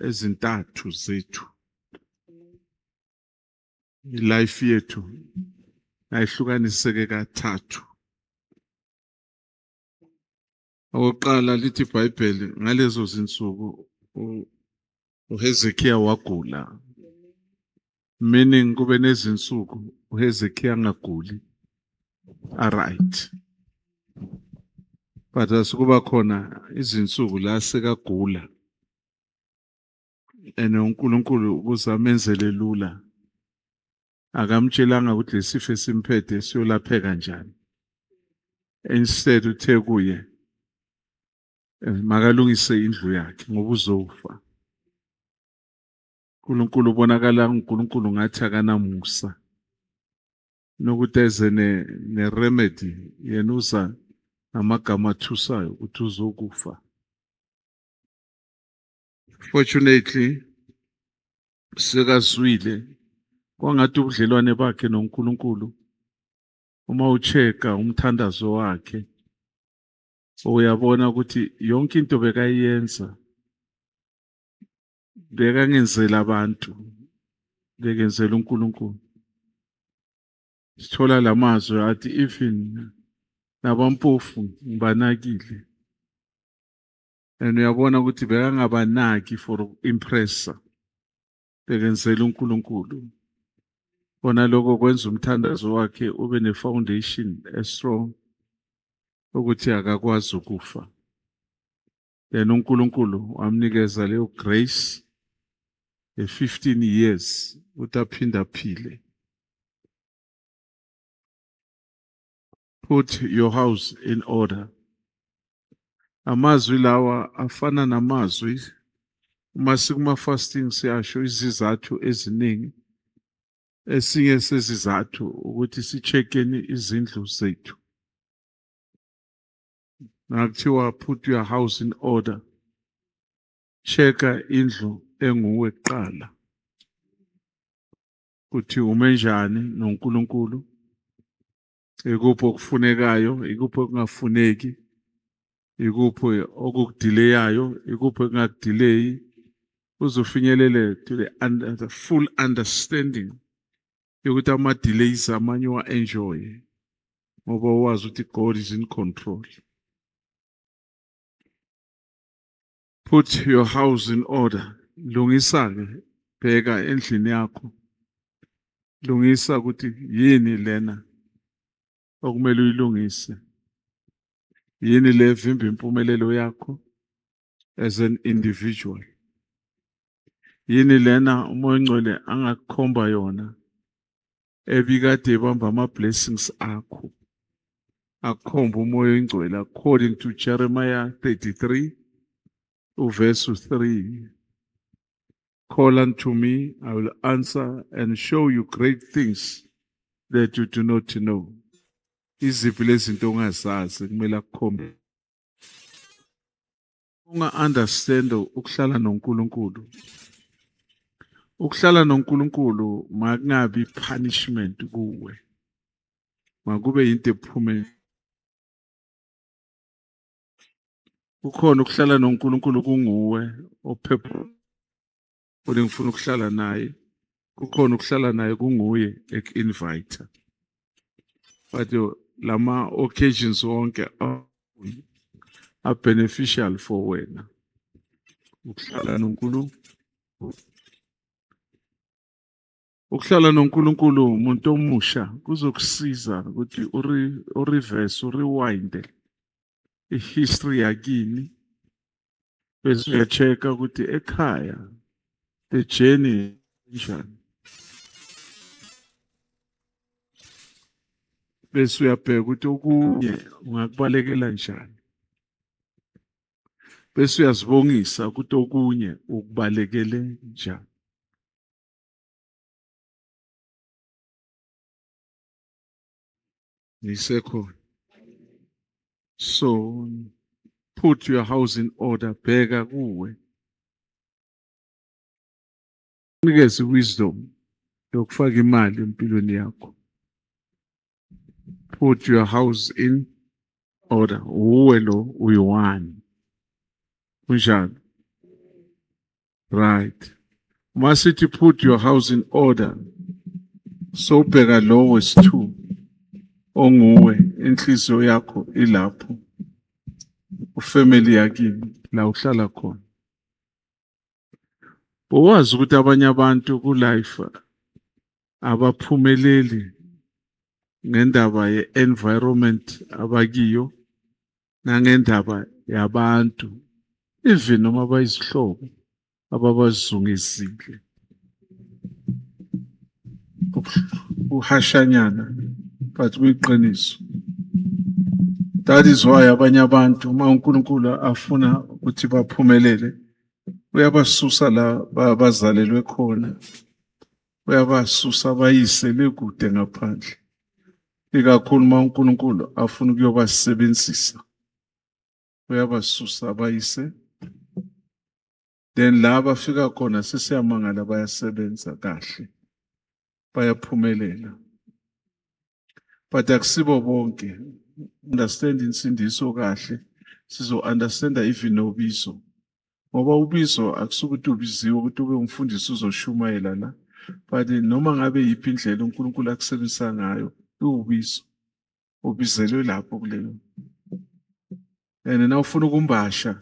Ezintathu zethu, ilife yethu ayihlukaniseke kathathu. Okokuqala, lithi iBhayibheli, ngalezo zinsuku uHezekiya wagula, meaning kube nezinsuku uHezekiya angaguli, alright, but asikuba khona izinsuku la sekagula, and uNkulunkulu ukuze amenzele lula akamtshelanga ukuthi lesifo esimphethe siyolapheka kanjani. Instead uthe kuye makalungise indlu yakhe ngoba uzofa. uNkulunkulu ubonakala uNkulunkulu ngathi akanamusa nokuthi eze ne-remedy, yena uza namagama athusayo ukuthi uzokufa. Fortunately sekazwile kwangathi ubudlelwane bakhe noNkulunkulu, uma uchecka umthandazo wakhe uyabona ukuthi yonke into bekayenza bekangenzela abantu, bekenzela uNkulunkulu. Sithola lamazwi athi, "Even nabampofu ngibanakile," and uyabona ukuthi bekangabanaki for impressa, bekenzela uNkulunkulu. Bona lokho kwenza umthandazo wakhe ube ne-foundation estrong ukuthi akakwazi ukufa. Then uNkulunkulu wamnikeza leyo grace e-15 years ukuthi aphinde aphile. Put your house in order. Amazwi lawa afana namazwi uma sikuma fasting siyasho izizathu eziningi. Esinye sezizathu ukuthi si-checkeni izindlu zethu. Nakuthiwa put your house in order, checka indlu enguwe kuqala kuthi ume njani noNkulunkulu, ikuphi okufunekayo, ikuphi okungafuneki, ikuphi okukudileyayo, ikuphi okungakudileyi, uzofinyelele to the full understanding yokuthi ama-delays amanye wa-enjoy ngoba wazi ukuthi God is in control. Put your house in order. Lungisa-ke, bheka endlini yakho, lungisa ukuthi yini lena okumele uyilungise, yini le vimba impumelelo yakho as an individual, yini lena uMoya oNgcwele angakukhomba yona ebikade ibamba ama-blessings akho, akukhomba uMoya oNgcwele according to Jeremiah 33 uverse 3: "Call unto me, I will answer and show you great things that you do not know." Iziphi lezi zinto ongazazi kumele akukhombe? Unga-understand ukuhlala noNkulunkulu. Ukuhlala noNkulunkulu makungabi punishment kuwe, makube into ephume kukhona. Ukuhlala noNkulunkulu kunguwe ophepha ngifuna ukuhlala naye, kukhona ukuhlala naye kunguye eku-invite, but lama occasions wonke are beneficial for wena ukuhlala noNkulunkulu. Ukuhlala noNkulunkulu, umuntu omusha, kuzokusiza ukuthi ureverse, urewind ihistory yakini, bese uya-check ukuthi ekhaya the journey njani, bese uyabheka ukuthi okunye ungakubalekela njani, bese uyazibongisa ukuthi okunye ukubalekele njani. Ngisekhona. So put your house in order. Bheka kuwe, nikeze wisdom yokufaka imali empilweni yakho. Put your house in order. Uwe lo uyi-one, kunjalo. Right. Masithi put your house in order, sobheka lo wesi-2 onguwe, inhliziyo yakho ilapho, ufamily yakini la uhlala khona. Bowazi ukuthi abanye abantu ku-life abaphumeleli ngendaba ye-environment abakiyo nangendaba yabantu, even noma bayizihlobo ababazungezile. Kuhashanyana, but kuyiqiniso. That is why abanye abantu, uma uNkulunkulu afuna ukuthi baphumelele, uyabasusa la bazalelwe khona, uyabasusa bayise le kude ngaphandle, ikakhulu uma uNkulunkulu afuna ukuyobasebenzisa, uyabasusa bayise. Then la bafika khona sesiyamangala, bayasebenza kahle, bayaphumelela. But akusibo bonke. Understand insindiso kahle, sizo understanda even nobizo, ngoba ubizo akusukuthi ubiziwe ukuthi ube umfundisi uzoshumayela la, but noma ngabe yiphi indlela uNkulunkulu akusebenzisa ngayo iwubizo, ubizelwe lapho kuleyo. And na ufuna ukumbasha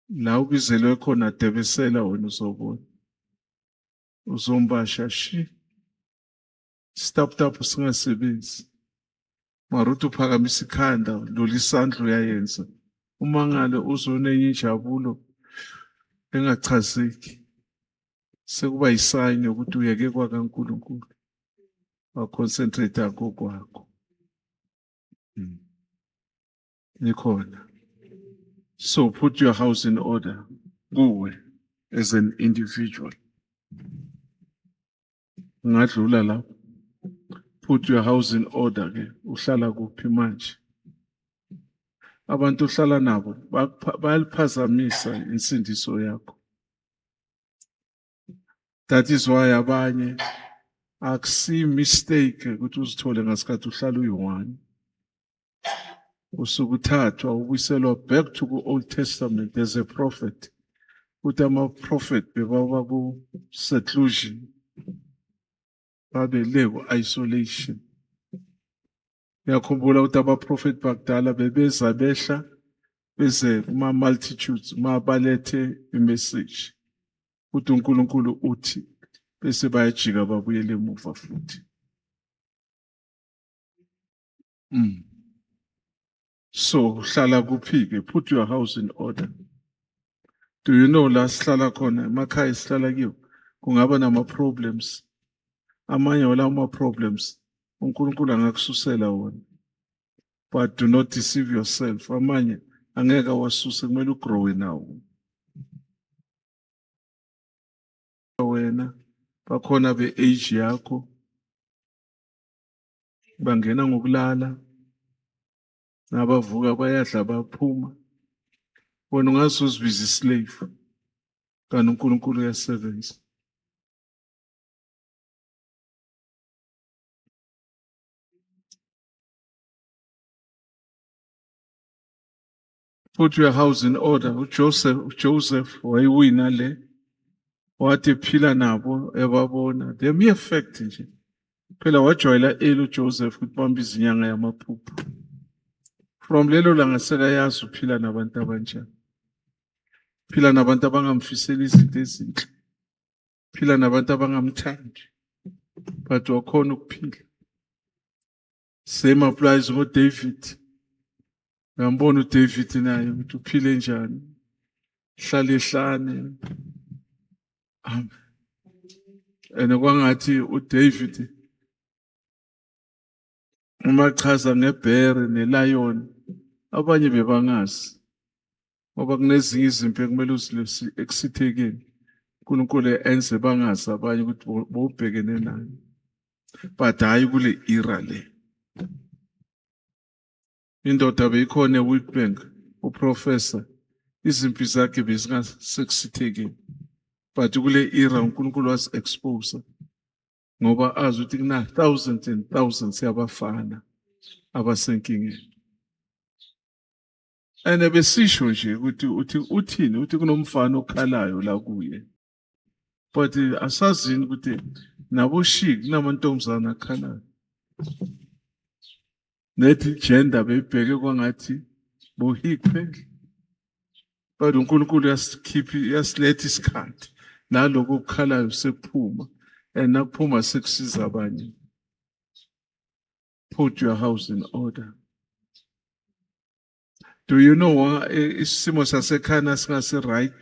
la ubizelwe khona, debesela wena, uzobona uzombasha shi stop tap singasebenzi. Maruti uphakamisa ikhanda, lula isandla, uyayenza, umangale uzonenye injabulo engachazeki, sekuba yisayini yokuthi uyeke kwakaNkulunkulu, waconcentrate kokwakho. Nikhona? So put your house in order kuwe as an individual. Ngadlula lapho. Put your house in order ke, uhlala kuphi manje? Abantu ohlala nabo bayaliphazamisa insindiso yakho. That is why abanye akusi mistake ukuthi uzithole ngasikhathi uhlala uyi-one, usuke uthathwa ubuyiselwa back to ku-Old Testament as a prophet, ukuthi ama-prophet bebaba ku-seclusion, babe le ku-isolation. Uyakhumbula ukuthi abaprofethi bakudala bebeza behla beze kuma-multitudes uma balethe imessage uthi uNkulunkulu uthi, bese bayajika babuyele emuva futhi. So hlala kuphi-ke? Put your house in order. Do you know la sihlala khona, emakhaya sihlala kiwo, kungaba nama-problems? Amanye walawo ma-problems uNkulunkulu angakususela wona, but do not deceive yourself, amanye angeke awasuse, kumele ugrowe nawo wena. Bakhona be-age yakho bangena ngokulala, nabavuka bayadla, baphuma. Wena ungaze uzibize islave, kanti uNkulunkulu uyasebenza. Put your house in order. UJoseph wayiwina le, wathi ephila nabo ebabona the mere fact nje phela wajwayela eli uJoseph ukuthi bambiza inyanga yamaphupho. From lelo langa sekayazi uphila nabantu abanjani, phila nabantu abangamfiseli izinto ezinhle, phila nabantu abangamthandi, but wakhona ukuphila. Same applies ngoDavid. Uyambona uDavid naye ukuthi uphile njani, hlale ehlane. Amen. And kwangathi uDavid uma chaza ngebear nelion, abanye bebangazi, ngoba kunezinye izimpi ekumele uzilwise ekusithekeni, uNkulunkulu enze bangazi abanye ukuthi bowubhekene nani. But hayi kule era le. Indoda beyikhona eWitbank, uprofessor, izimpi zakhe bezingasekusithekeni, but kule era uNkulunkulu was expose ngoba azi ukuthi kuna thousands and thousands yabafana abasenkingeni. And besisho nje ukuthi uthi uthini, uthi kunomfana okhalayo la kuye. But asazini ukuthi nabo-she kunamantombazane akhalayo. Nethi gender beyibheke kwangathi bo-he kuphela. But uNkulunkulu uyasikhipha, uyasiletha isikhathi naloko okukhalayo sekuphuma, and nakuphuma sekusiza abanye. Put your house in order. Do you know isimo sasekhaya singase right,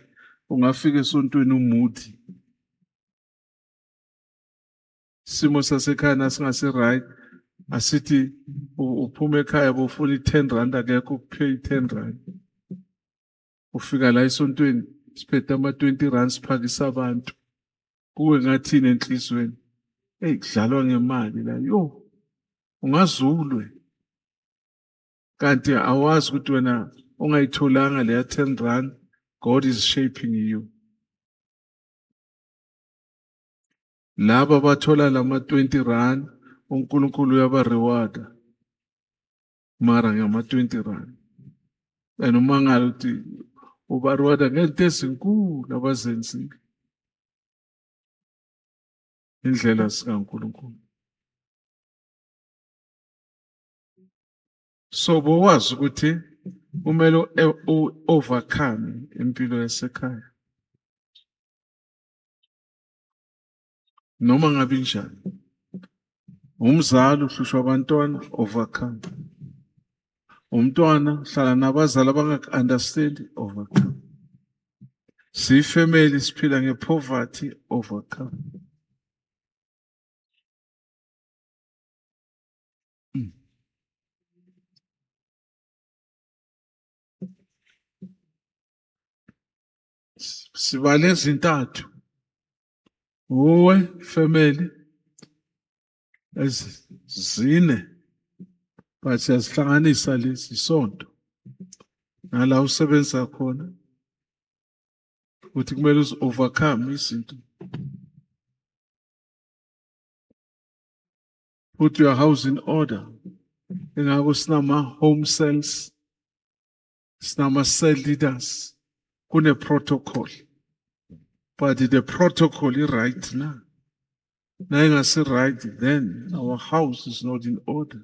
ungafika esontweni umuthi. Isimo sasekhaya singase right, asithi uphuma ekhaya bofuna i-10 rand, akekho ukuphe i-10 rand. Ufika la esontweni siphethe ama-20 rand siphakisa abantu. Kuwe ngathini enhlizweni? Hey, kudlalwa ngemali la. Yo, ungazulwe. Kanti awazi ukuthi wena ungayitholanga leya 10 rand, God is shaping you. Laba bathola lama 20 rand, uNkulunkulu uyaba rewarda. Mara ngama 20 rand. And umangala ukuthi uba rewarda ngento ezinkulu abazenzile. Indlela sikaNkulunkulu. So bowazi ukuthi kumele u-overcome impilo yasekhaya. Noma ngabe njani. Umzali uhlushwa abantwana, overcome. Umntwana hlala nabazali abangaku-understand, overcome. Siyifamily siphila ngepoverty, overcome. Sibale ezintathu. Uwe family ezine, but siyazihlanganisa lezi isonto nala usebenza khona ukuthi kumele uzi overcome izinto. Put your house in order. Ingakho sinama home cells, sinama cell leaders, kune protocol. But the protocol is right now. Na ingasi right, then our house is not in order.